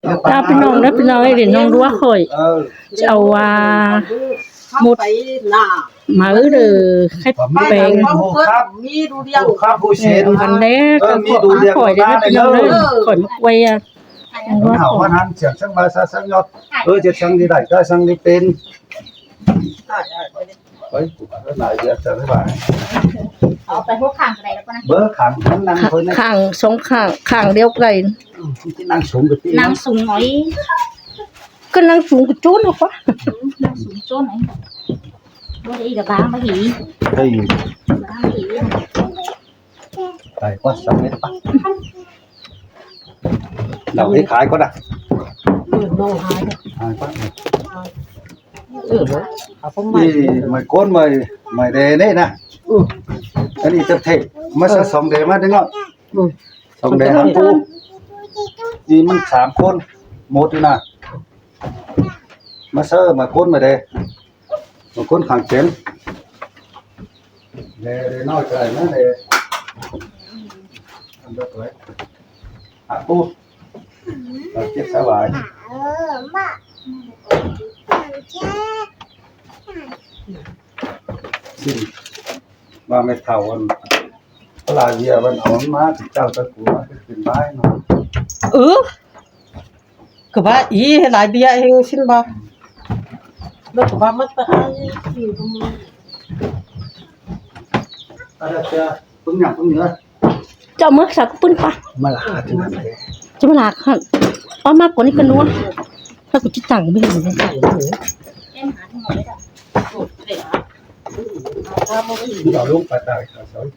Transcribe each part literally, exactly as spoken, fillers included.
Chao ꞌpi ꞌnọng ꞌnớ, ꞌpi ꞌnọng ơi, đi ꞌnọng ꞌlúa khỏi. Chao ꞌva ꞌmột máư đơ, khay peng. Ăn đé, khỏi đé ꞌnớ, ꞌpi ꞌnọng ơi, khỏi ꞌmá quay à. ꞌLúa khỏi. Khang song khang, khang điêu ꞌcọ đảy. ꞌCọ ꞌnăng sung ꞌcọ ꞌchốn ꞌnớ ꞌquá. ꞌNăng sung ꞌchốn ꞌnớ. ꞌBáu đảy ꞌcọ báng bác hỉ. Báng bác hỉ. Đảy ꞌquá, sáu mét ꞌquá. Đảy ꞌhế khai ꞌquá đa. Hai ꞌquá. ꞌNị ꞌmạy ꞌcốn ꞌmạy, ꞌmạy đe ꞌnị ꞌnớ. Ăn ꞌnị chắp thể. ꞌMá ꞌsớ song đe ꞌmá đé ꞌnọng. Song đe hăng ꞌcú. ꞌNị ꞌmắn sam ꞌcốn. ꞌMột ꞌnị ꞌnớ. ꞌMá ꞌsớ ꞌmạy ꞌcốn ꞌmạy đe. ꞌMạy ꞌcốn khang chén. Đe, đe ꞌnọi ꞌchớ ꞌnớ đe. Ăn đe ꞌtoi. Hăng ꞌcú. Đe chết sá vải. Xin. ꞌVa mẹ thảu ăn. ꞌPa ꞌla ꞌviạk ꞌvăn au ꞌmá, ꞌchí chảu ta cú ꞌmá, ꞌpék pên bái ꞌnọ. Ừ. ꞌCọ ꞌva ꞌnị lai ꞌviạk ꞌhêng ꞌsịn ꞌva. ꞌLọ ꞌcọ ꞌva ꞌmá ta ai. Ăn đe ꞌpứng nhẳng ꞌpứng nhớ. Chảu ꞌmá sa ꞌcọ ꞌpứng ꞌpá. ꞌMá ꞌlạ ꞌchư ꞌnặn. Chảu ꞌmá ꞌlạ ꞌhặn. Au ꞌmá ꞌcọ ꞌnị ꞌcọ ꞌnua. ꞌSạ ꞌcọ ꞌchí tẳng ꞌmí ꞌnặn. ꞌMí đaư ꞌlống ꞌpa tai khả sói.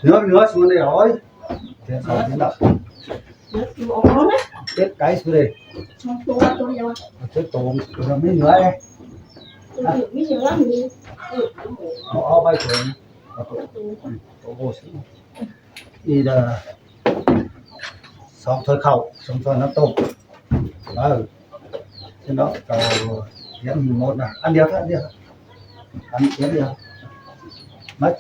Nứa, nứa xuống đây hỏi. Thế sao thế nào? Chết cái xuống đây. Chết tổ, nó mới nứa đây. Nó, nó bay xuống. Nó tổ, tổ, tổ, tổ. Đi là song thôi khẩu, song thôi nó tôm. Ờ. Thế nó tàu hiến một nè. Ăn điêu thôi, ăn điêu thôi. Ăn hiến điêu. Mất.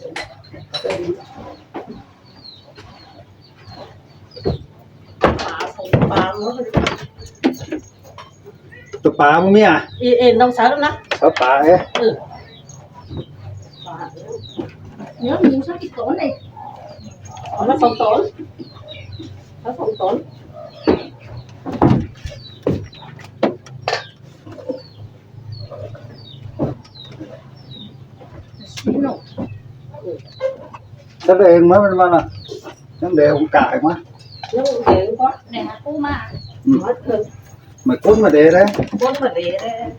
Tô pá ꞌmí à? Ê, ê, ꞌnọng sáu lắm ꞌnớ. Sáu pá ế. Ừ. Nhớ mình sắp kịp tốn này. Nó phòng tốn. Nó phòng tốn. Chắc là em mới mà nè. Chắc để ông cải mà. Để hả cô mà. Ừ. Mà cốt mà để đấy. Cốt mà để đấy.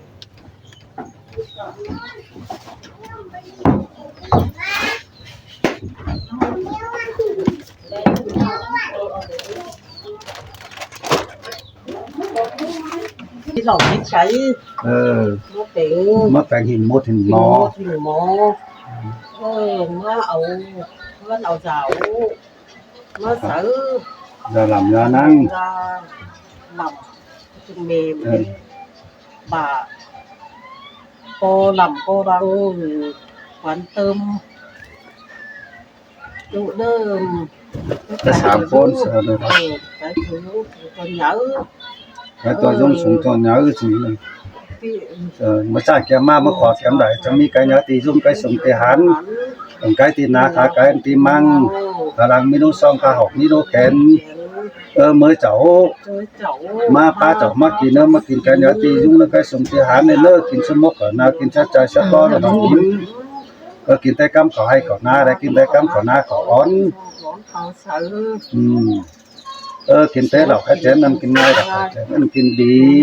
Đi lỏng đi cháy. Ờ. Mất cái. Mất cái hình một hình mó. Một hình mó. Ờ, má áo, má áo giáo. Má sáu. Giờ làm ra năng. Ra làm. Chừng mềm. Ừ. Bà cô làm cô đang quan tâm. Chủ đơn. Cái sám phôn sơ đó. Ờ, cái thứ con nhớ. Cái tôi dùng súng cho nhớ gì. Ờ, mà cha kia mà, mà khó kém đấy, cho mi cái nhớ thì dùng cái súng thì hán. Còn cái thì ná khá cái thì mang. Khả năng mi nô song khá học, mi nô kén. Ơ, ꞌmới chảu. ꞌMá ꞌpá chảu ꞌmá kin ꞌnớ, ꞌmá kin cái nhớ ti dúng ꞌnớ, cái sung ti hán ꞌnớ, kin sum mốc khảu ná, kin sắt chai sắt ꞌpó ꞌnớ, kin. Ơ, kin té ꞌcắm khảu ꞌhạy khảu ná, đảy kin té ꞌcắm khảu ná khảu ón. Ừ. Ơ, kin té lảu khái chén ꞌnặn, kin ꞌngai lảu khái chén ꞌnặn, kin đi.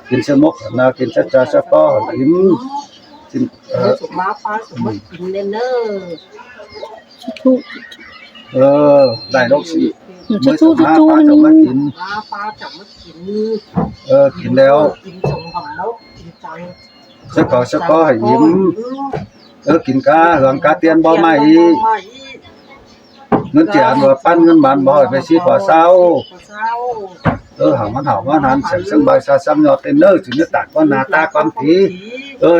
Kin sum mốc khảu ná, kin sắt chai sắt ꞌpó khảu im. Kin, ơ. Ơ, đảy lốc sí. ꞌMới chảu ꞌmá, ꞌpá chảu ꞌmá kin. Ơ, kin ꞌlẹo. Sắt ꞌpó, sắt ꞌpó hảư im. Ơ, kin cá hương cá tiên báu ꞌmá í. ꞌNgớn ꞌchí ăn ꞌva ꞌpắn ꞌngớn ꞌmắn báu hảư pay sí pua ꞌsáo. Ơ, hảư ꞌmắn hảư ꞌmắn ꞌhăn sẻng săng ꞌbai sa săng ꞌnọt ꞌtếng ꞌnớ, ꞌchư ꞌnhá tản ꞌquá ná ta ꞌquám thí. Ơ,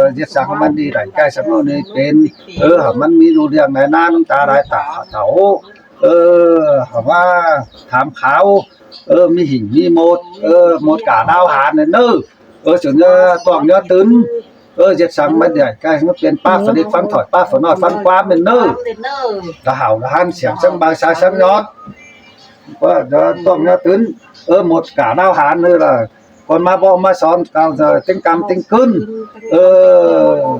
ꞌdệt săng ꞌmắn đi đảy cai săng ꞌnọt ꞌnị pên. Ơ, hảư ꞌmắn ꞌmí ꞌlu ꞌliệng nai ná ꞌnắm ta lai tả thảu. Ơ, hảư ꞌmá tham kháo. Ơ, ꞌmí hỉng ꞌmí mốt. Ơ, mốt cả đao hán ꞌnớ. Ơ, ꞌchư ꞌnhá tuông ꞌnhá tứn. Ơ, ꞌdệt săng ꞌmắn đi đảy cai săng ꞌnọt pên ꞌpá phủ đếc ꞌphắng thoải, ꞌpá phủ ꞌnọi ꞌphắng ꞌquám ꞌnớ. Đa hảư đa ꞌhăn sẻng săng ꞌbai sa săng ꞌnọt. ꞌPá đa tuông ꞌnhá tứn. Ơ, mốt cả đao hán ꞌnớ ꞌla. Cón ꞌmá bók ꞌmá son, cao ꞌtếng căm ꞌtếng ꞌcứn. Ơ. Ơ,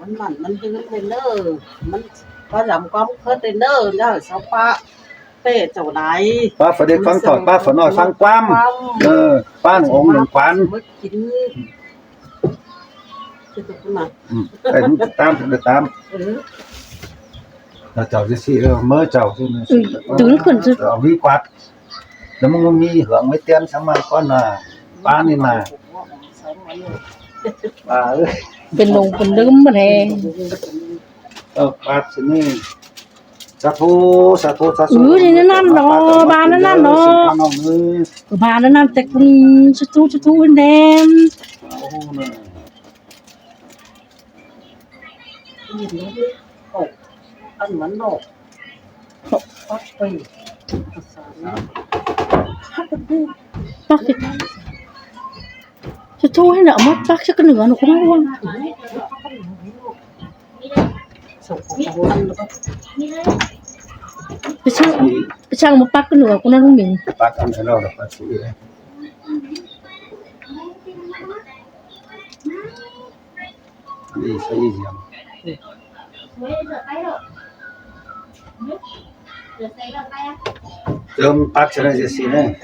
ꞌmắn mẳn ꞌmắn ꞌhướn ꞌnớ. ꞌMắn ꞌpá dăm ꞌquám khớt ꞌnớ, ꞌnhá sau ꞌpá. Pê chảu lai. ꞌPá phủ đếc ꞌphắng thoải, ꞌpá phủ ꞌnọi ꞌphắng ꞌquám. Ơ, ꞌpá ꞌnọng ống ꞌnọng quán. Ơ, ꞌchí ꞌtáng, ꞌchí ꞌtáng. Ơ, chảu ꞌchí ꞌsị, ơ, ꞌmớ chảu ꞌsị. Ư, tứn khửn ꞌsị. Au ꞌmí quát. ꞌLẹo ꞌmắn ꞌmí hương ꞌmí tiên săng ꞌmắn ꞌcón ꞌnạ. ꞌPá ꞌnị ꞌnạ. ꞌPá ơi. Pên lông pên ꞌlứm ꞌmắn ꞌhế. Ơ, quát ꞌsị ꞌnị. Sa thu, sa thu, sa thu. Ư, đi ꞌnặn ꞌnặn ꞌnọ, ba ꞌnặn ꞌnặn ꞌnọ. Ba ꞌnặn ꞌnặn, té ꞌcốn sa thu, sa thu ꞌnén. Ăn ꞌmắn ꞌnọ. Pắc pên. Pắc ꞌsị. Sa thu ꞌhế ꞌnọ, ꞌmá pắc ꞌsị ꞌcọ ꞌnưng ꞌnọ ꞌcốn ꞌnặn ꞌlum. Pên ꞌsướng, pên ꞌsướng ꞌmá pắc ꞌcọ ꞌnưng ꞌcốn ꞌnặn ꞌlum ꞌmí. Pắc ăn thế nào là pắc ꞌsị. Đi, sao đi gì à? Tơm pắc cho nó dễ xin đấy.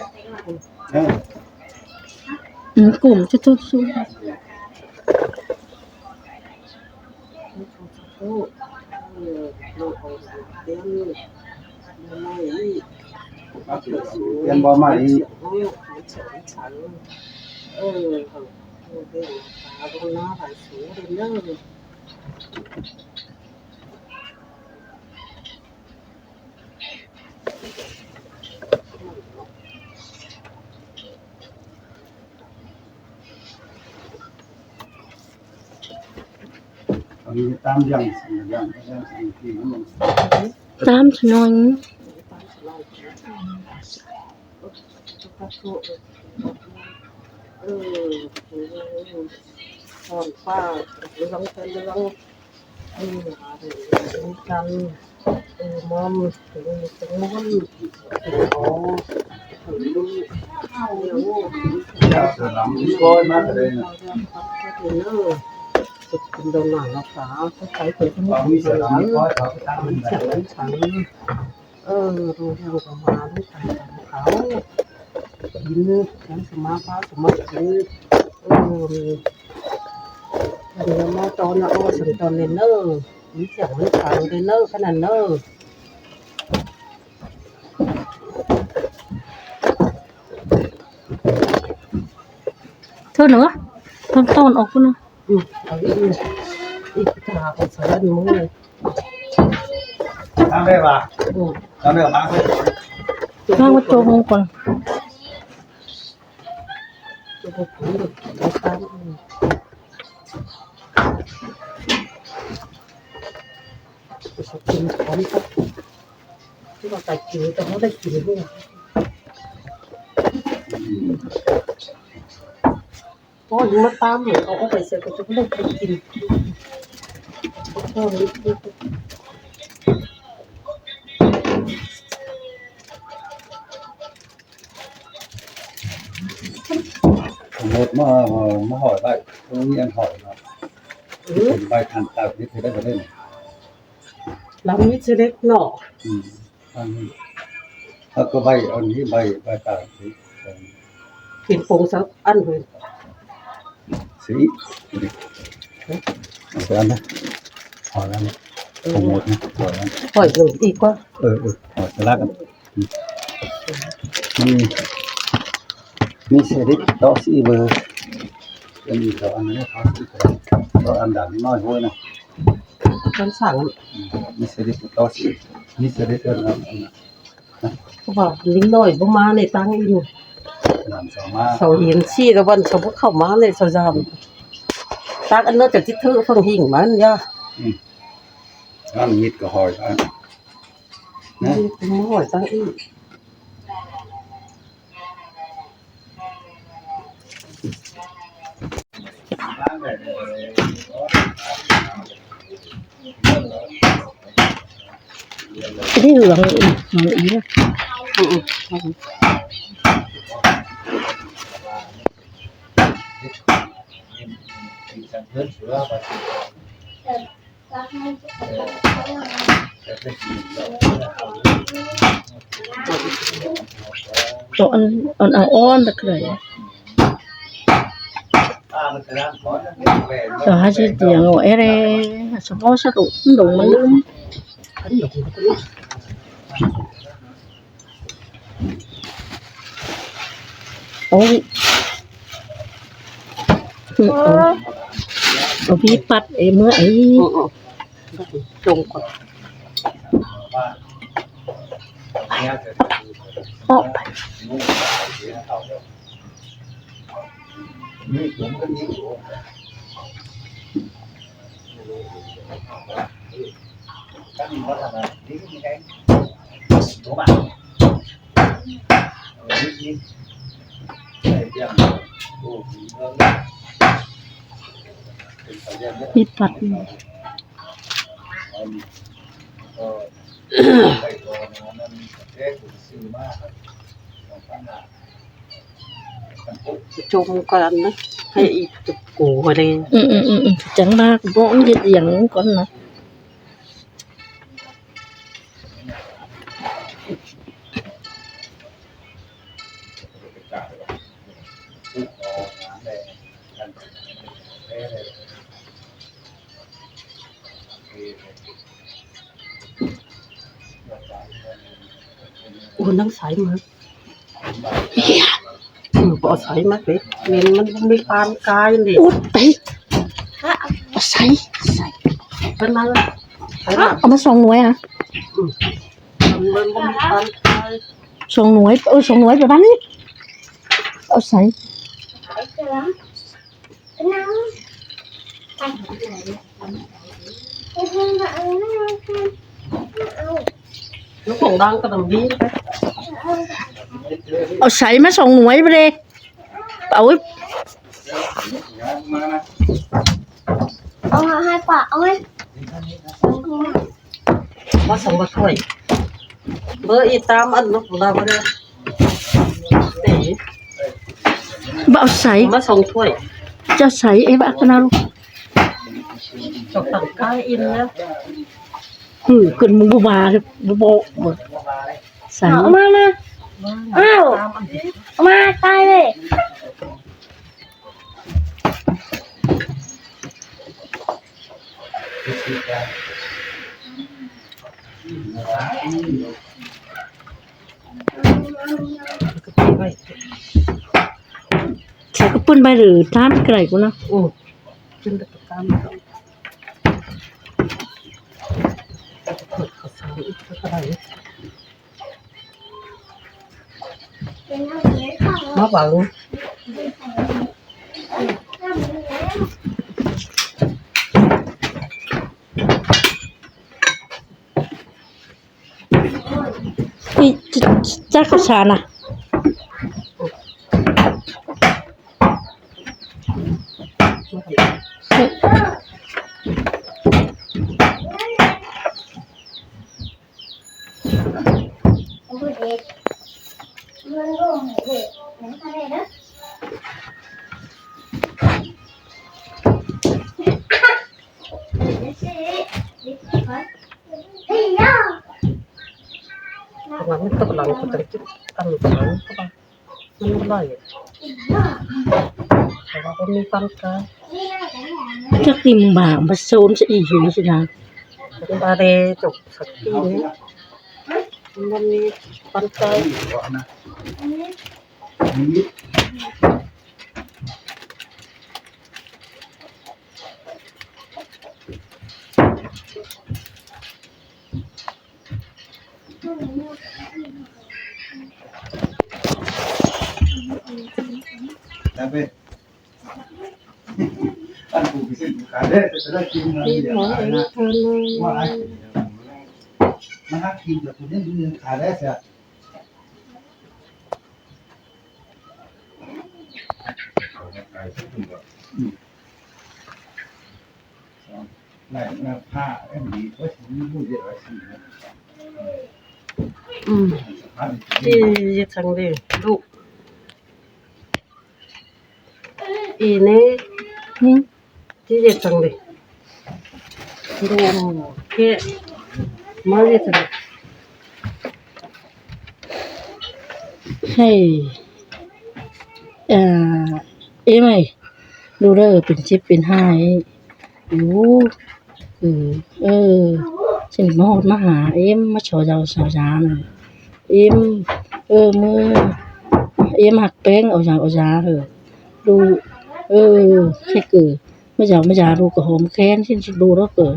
Ơ. Ư, cốm ꞌchu ꞌchu ꞌchu. Tiên bá mai. Tam ꞌchu ꞌnọi. Ơ, ꞌlụk ꞌláng ꞌcọ ꞌmá ꞌlụk ꞌláng ꞌcọ khảu. Kín, ꞌchắng ꞌsúm ꞌmá ꞌphạ ꞌsúm ꞌmá kín. Ơ, ꞌlẹo ꞌmá ꞌto ꞌnạ, ơ, săng ꞌto ꞌnị ꞌnớ. ꞌMí chẻng ꞌmắn khảu ꞌnị ꞌnớ, ꞌcọ ꞌnặn ꞌnớ. Thôi nữa, thôi, thôi, ốc nữa. Ư, au đi, ư. Ư, ta ꞌcọ sa ꞌlẹn ꞌmú ꞌnị. Ăn đây bà. Ư. Ăn đây bà. Mang vào ꞌchua hông còn. ꞌChua hông còn. Ư. Sa kin khóm tắc. Chứ mà ta kin, ta ꞌmá ta kin ꞌnị. Ôi, nó tam rồi, có phải sẽ có chút nước để kin. Một mà, mà, mà hỏi vậy, không nghe hỏi mà. Ừ. Bài thẳng tạo như thế đấy vào đây này. Lòng như thế đấy nọ. Ừ. Ăn, ơ, có vay, ăn hí vay, vay tải hí. Thịt phồng sao ăn rồi. Xí. Ăn xí ăn đấy. Hỏi ăn. Ừ. Phồng một nhá. Hỏi ăn. Hỏi rồi, đi qua. Ừ, ừ. Hỏi salad ăn. Ừ. Mí, mí sẽ đích đó xí bơ. Ăn đi đó ăn đấy, đó xí bơ. Đó ăn đảng nói hôi này. Con sẵn. Ừ. Mí sẽ đích đó xí. Mí sẽ đích đó ăn. Wa ling ꞌnọi báu ꞌmá ꞌnị ꞌtáng in. Làm sao mà. Sau hiến sĩ ꞌlẹo bón sau báu khảu ꞌmá ꞌnị sau dăm. ꞌTáng ăn ꞌnọi ꞌchọ ꞌchí thứ phong hing ꞌmắn ꞌnớ. Ừ. Ăn nhịt ꞌcọ hỏi ꞌtáng. Nhịt ꞌcọ hỏi ꞌtáng in. Cái hương, hương ý. Ừ, ừ. Ôn, ôn, ôn, ôn, ôn, ôn, ôn. Rồi, hai chiếc giếng ngồi ế rê, sao có sao đủ, đủ mà lươn. Ôi. Ôi. Ôi, bí bát ế mưa ấy. Trông con. Ôi. Bí bát. Trông con nó hay ít chụp cổ rồi đây. Ừ, ừ, ừ, ừ. Chẳng ba bố cũng giết giang con nó. Ủa, năng sai mà. Ừ, bỏ sai mà, cái nên mình không biết ăn cái này. Út, ấy. Sai, sai. Bên nào? Sai mà. Ơ, mà song nuối à? Ừ. Mình không biết ăn cái. Song nuối, ừ, song nuối, bà bán đi. Ơ, sai. Nó cũng đang có đồng đi. Ơ, sai mà song nuối bê. Ôi. Ông hai quả ơi. Má song bát thôi. Bơ i tam ăn nó cũng là bơ. Bơ sai. Má song thôi. Cho sai, ê, bác cái nào? Cho tặng cái in nhá. Hử, cần mua bò, bò, bò. Sai. Ờ, mà, mà. Ao. Mà, tay đây. Sai cái pưn bay rồi, tam cái này của nó. Ừ. Pưn được tam. Má bảo. Ê, ch-, ch-, chắc có sàn à? Mami kebetulan aku terkejut, kan, kebetulan aku, Bang. Mami lah ya. Kalau aku mi pangka. Chắc tìm bà, bà sôn sẽ ý hứa sẽ nào. Bà đây chụp sạch tin nhé. Mami pangka. Ăn phủ cái xin phủ khả đấy, tôi đã chín mà đi ăn khả đấy. Ăn phủ cái xin phủ khả đấy, mà hát chín là phủ nhân dân khả đấy, sẽ. Này, này, pha em đi, có xin phủ nhân dân là xin. Ừ. Thì giết thằng đi, đủ. Ine. Ti yet sang đi. Đu. Ke. Mă yet sang đi. Hei. À, êm ơi. Đu đơ pên chếp pên hai. Đu. Ừ, ơ, xin mơ hot mă hả, êm mă sổ dầu sổ dá nè. Êm, ơ, mơ, êm hặc peng, ổ dá, ổ dá hử. Đu, ơ, khé cử, mơ dầu, mơ dá đu cỏ hóm khen, xin, xin đu đó cử.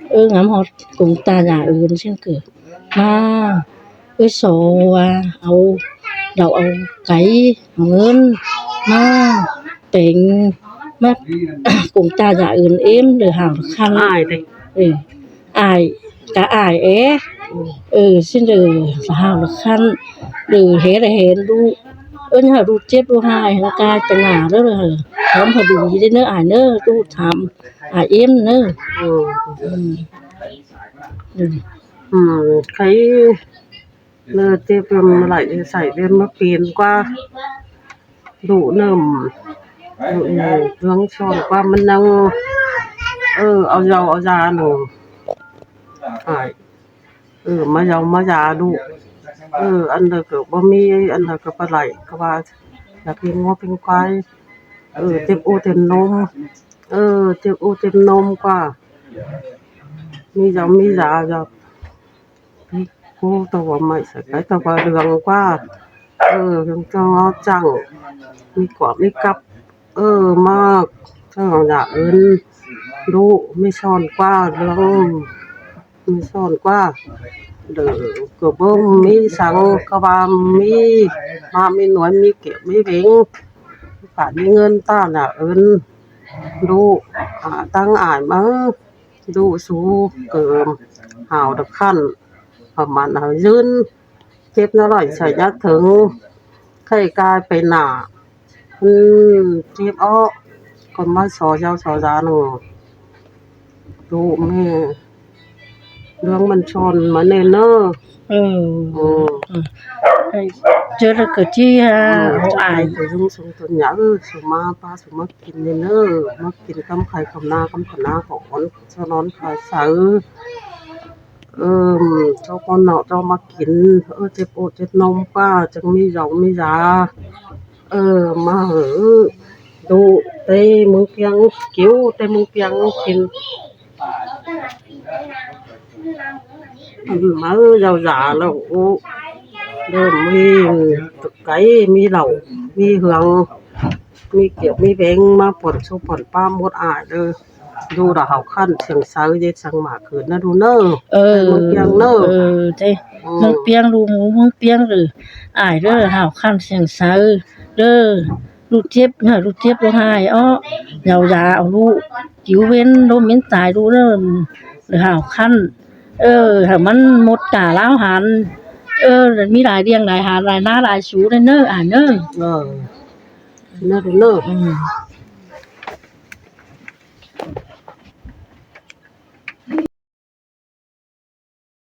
Ơ, ngắm hot, cũng ta dá ơn, xin cử. Mă, ơ, sổ, à, au, đau au, cáy, au ngơn, mă, peng, mă, cũng ta dá ơn êm, đơ hảo khăn. Ai, đơ. Ừ. Ai, cá ai é. Ừ, xin đơ hảo khăn. Đơ hé đơ hé đu. Ơ, hảo đu chếp đu hai, hảo cai tơ ngả đơ, đơ hảo. Hóm hảo đu đi đơ nơ ai nơ, đu thăm. Ai êm nơ. Ừ. Ừ. Ừ. Ừ, cái nơ chếp đu lại sảy đu mă pên ꞌquá. Đu nơm. Đu nơm, ꞌlương son ꞌquá mă năng. Ơ, au dầu, au dá nơ. Ai. Ơ, mă dầu, mă dá đu. Ơ, ăn đơ cỏ bơ ꞌmí, ăn đơ cỏ bơ lại, cỏ ꞌva. Dá pên ngó pên ꞌquái. Ơ, chếp ô chếp ꞌnôm. Ơ, chếp ô chếp ꞌnôm ꞌquá. ꞌMí dầu, ꞌmí dá, dầu. Pí ꞌcú tau ꞌva ꞌmạy sảy cái tau ꞌva ꞌlương ꞌquá. Ơ, ꞌlương tau áo chăng. ꞌMí ꞌquám, ꞌmí cắp. Ơ, mă. Tau dá ơn. Đu, ꞌmí son ꞌquá, ꞌlương. ꞌMí son ꞌquá. Đơ, cỏ bơ ꞌmí săng, cỏ ꞌva ꞌmí. Mă ꞌmí nuối, ꞌmí kiẻo, ꞌmí veng. Phả ꞌmí ngơn ta dá ơn. Đu, à, tăng ai mă. Đu sú, cơm, hảo độc khăn, hảo mắn, hảo dưn, chếp ꞌnớ ꞌlới sảy dắt thứng, khay cai pay nả, ừ, chếp ók, ꞌcốn ꞌmá so dau so dá nơ, đu ꞌmí, ꞌlương ꞌmắn son ꞌmắn ꞌnê nơ. Ừ. Ừ. Chơ ꞌlạ cỏ ꞌchí ha, hảư ai. Tui ꞌdung sung tui nhá, ừ, su ꞌmá ꞌpá su ꞌmá kin ꞌnê nơ, ꞌmá kin ꞌcắm khay ꞌcắm ná, ꞌcắm khay ná, khảu ón, ꞌchọ ón khay sáư. Ơ, ꞌchọ ꞌcốn ꞌnọ ꞌchọ ꞌmá kin, ơ, chếp ô chếp ꞌnôm ꞌquá, chắng ꞌmí dầu ꞌmí dá. Ơ, ꞌmá hảư, đu, té ꞌmướng ꞌpiếng, kiu, té ꞌmướng ꞌpiếng kin. Máư dau dá ꞌlẹo ú. Đơ ꞌmí tơ cáy, ꞌmí lảu, ꞌmí hương, ꞌmí kiẻo, ꞌmí veng ꞌmá pun sú pun ꞌpá mốt ai đơ. Đu đa hảư khăn siêng sáư dê săng mả khửn ꞌnớ đu ꞌnớ. Ơ, ꞌmướng ꞌpiếng ꞌnớ. Ơ, té. Ừ. ꞌMướng ꞌpiếng đu, ꞌmướng ꞌpiếng đơ. Ai đơ hảư khăn siêng sáư đơ. Đu chếp, hảư đu chếp đu hai ók. Dau dá au đu. Kiu ꞌvến đu mến tai đu đơ, đơ hảư khăn. Ơ, hảư ꞌmắn mốt cả ꞌláo hán. Ơ, ꞌmí lai ꞌliệng lai hán lai ná lai sú đơ ꞌnớ, ai ꞌnớ. Ờ. ꞌNớ đu ꞌnớ. Ừ.